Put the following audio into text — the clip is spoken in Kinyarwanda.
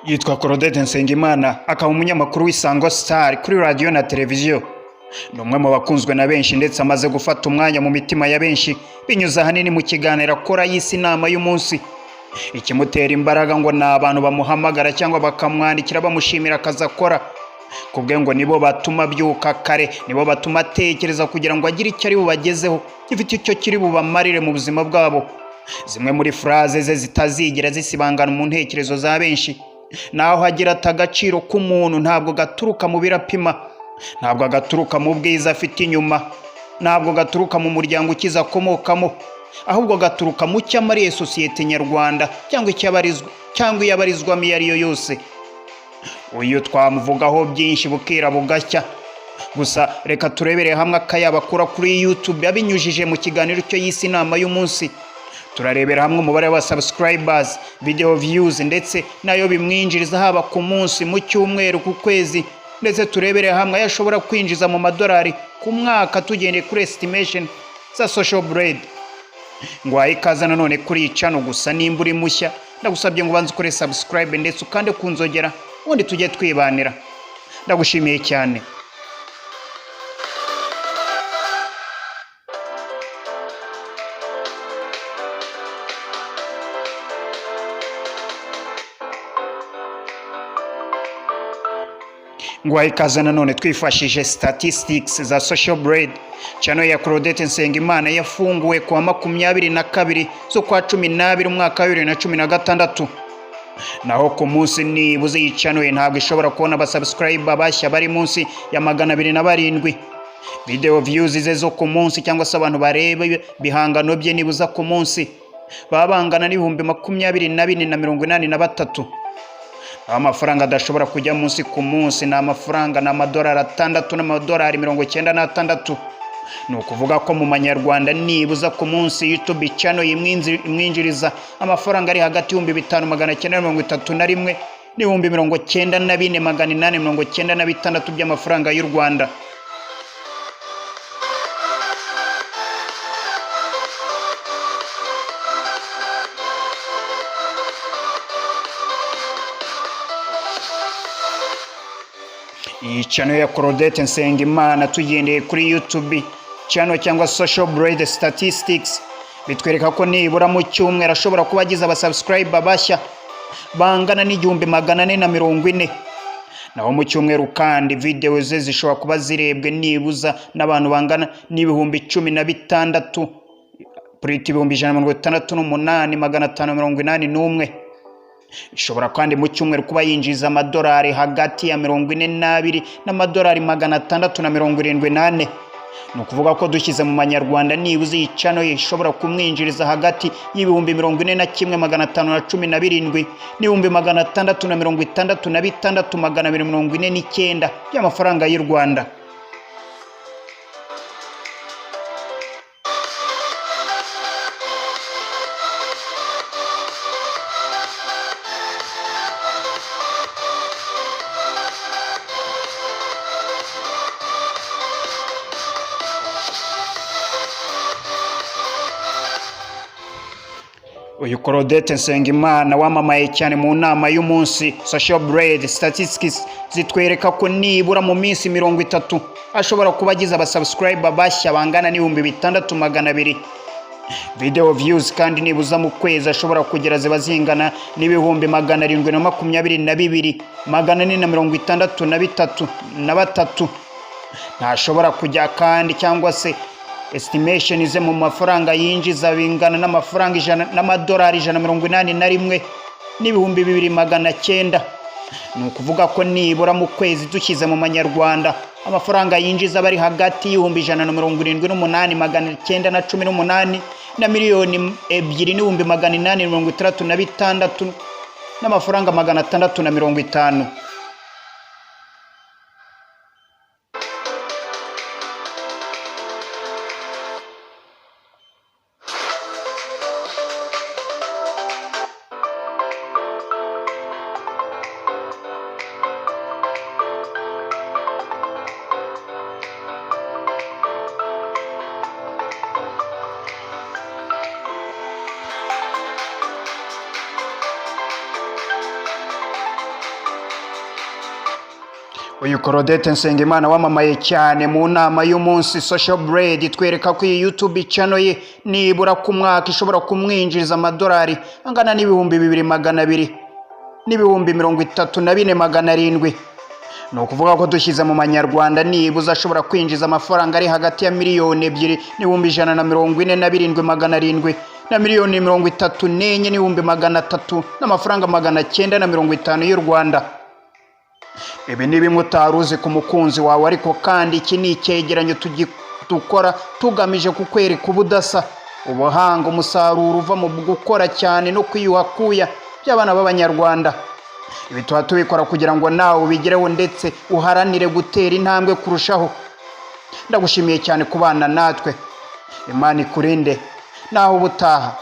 Yitwa Claudette Nsengimana, akaba umunyamakuru w'Isango Star kuri radiyo na televiziyo. Ni umwe mu bakunzwe na benshi, ndetse amaze gufata umwanya mu mitima ya benshi binyuze ahanini mu kiganiro akora yise Inama y'Umunsi. Ikimutera imbaraga ngo ni abantu bamuhamagara cyangwa bakamwandikira bamushimira akazi akora. Kubwe ngo nibo batuma abyuka kare, nibo batuma atekereza kugira ngo agire icyo ari bubagezeho gifite icyo kiri bubamarire mu buzima bwabo. Zimwe muri phrase ze zitazigera zisibangana mu ntekerezo za benshi naho agira ati: "Agaciro k'umuntu ntabwo gaturuka mu birapima, ntabwo gaturuka mu bwiza afite inyuma, ntabwo gaturuka mu muryango ukize akomokamo, ahubwo gaturuka mu cyo amariye sosiyete nyarwanda cyangwa icyo abarizwa cyangwa iyo abarizwamo iyo ari yo yose." Uyu twamuvugaho byinshi bukira bugacya, gusa reka turebere hamwe akayabo akura kuri YouTube abinyujije mu kiganiro cyo yise Inama y'Umunsi. Turarebera hamwe umubare wa subscribers, video views, ndetse nayo bimwinjiriza haba ku munsi, mu cyumweru, ku kwezi, ndetse turebere hamwe ayo ashobora kwinjiza mu madolari ku mwaka tugendeye kuri estimation za Social Blade. Ngwaye ikaze nanone kuri iyi channel. Gusa nimba uri mushya, ndagusabye ngo ubanze ukore subscribe ndetse ukande ku nzogera, ubundi tujye twibanira. Ndagushimiye cyane. Ngwaye ikaze nanone. Twifashishije statistics za Social Blade, channel ya Claudette Nsengimana yafunguwe kuwa 22 z'ukwa 12 umwaka wa 2016. Naho ku munsi nibuze iyi channel ntabwo ishobora kubona abasubscriber bashya bari munsi ya 207. Video views ze zo ku munsi, cyangwa se abantu bareba ibihangano bye nibuza ku munsi, baba bangana n'24,083. Aho amafaranga adashobora kujya munsi ku munsi ni amafaranga ni amadolari 6 n'amadolari 96. Ni ukuvuga ko mu manyarwanda nibuza ku munsi YouTube channel imwinjiriza amafaranga ari hagati y'5,931 n'ibihumbi 94,896 by'amafaranga y'u Rwanda. Iyi channel ya Claudette Nsengimana, tugendeye kuri YouTube channel cyangwa Social Blade statistics, bitwereka ko nibura mu cyumweru ashobora kuba agize abasubscriber bashya bangana n'1,440. Naho mu cyumweru kandi video ze zishobora kuba zirebwe nibuza n'abantu bangana n'16,000, puriti 168,581. Ishobora kandi mu cyumweru kuba yinjiza amadolari hagati ya 42 n'amadolari 674. Ni ukuvuga ko dushyize mu manyarwanda nibuze iyi channel ishobora kumwinjiriza hagati y'41,517 n'ibihumbi 666,249 by'amafaranga y'u Rwanda. Uyu Claudette Nsengimana wamamaye cyane mu Nama y'Umunsi, Social Blade statistics zitwereka ko nibura mu minsi 30 ashobora kuba agize abasubscriber bashya bangana n'6,200. Video views kandi nibuza mu kwezi ashobora kugera ziba zingana n'722,463 na batatu. Ntashobora kujya kandi cyangwa se estimation ze mu mafaranga yinjiza bingana n'amafaranga 100 n'amadolari 181 n'ibihumbi 2,900. Ni ukuvuga ko nibura mu kwezi, dushyize mu manyarwanda, amafaranga yinjiza aba ari hagati y'178,918 na miliyoni 2 n'ibihumbi 866 n'amafaranga 650. Uyu Claudette Nsengimana wamamaye cyane mu nama y'umunsi Social Blade itwereka ko iyi YouTube channel ye nibura ku mwaka ishobora kumwinjiriza amadolari angana n'2,200 n'ibihumbi 34,700. Ni ukuvuga ko dushyize mu manyarwanda, nibuze ashobora kwinjiza amafaranga ari hagati ya 2,147,700 na 34,300,950 n'amafaranga 950 y'u Rwanda. Ibi ni bimwe utari uzi ku mukunzi wawe, ariko kandi iki ni icyegeranyo dukora tugamije kukwereka ubudasa, ubuhanga, umusaruro uva mu gukora cyane no kwiyuha kuya by'abana b'Abanyarwanda. Ibi tuba tubikora kugira ngo nawe ubigereho ndetse uharanire gutera intambwe kurushaho. Ndagushimiye cyane kubana natwe. Imana ikurinde. Naho ubutaha.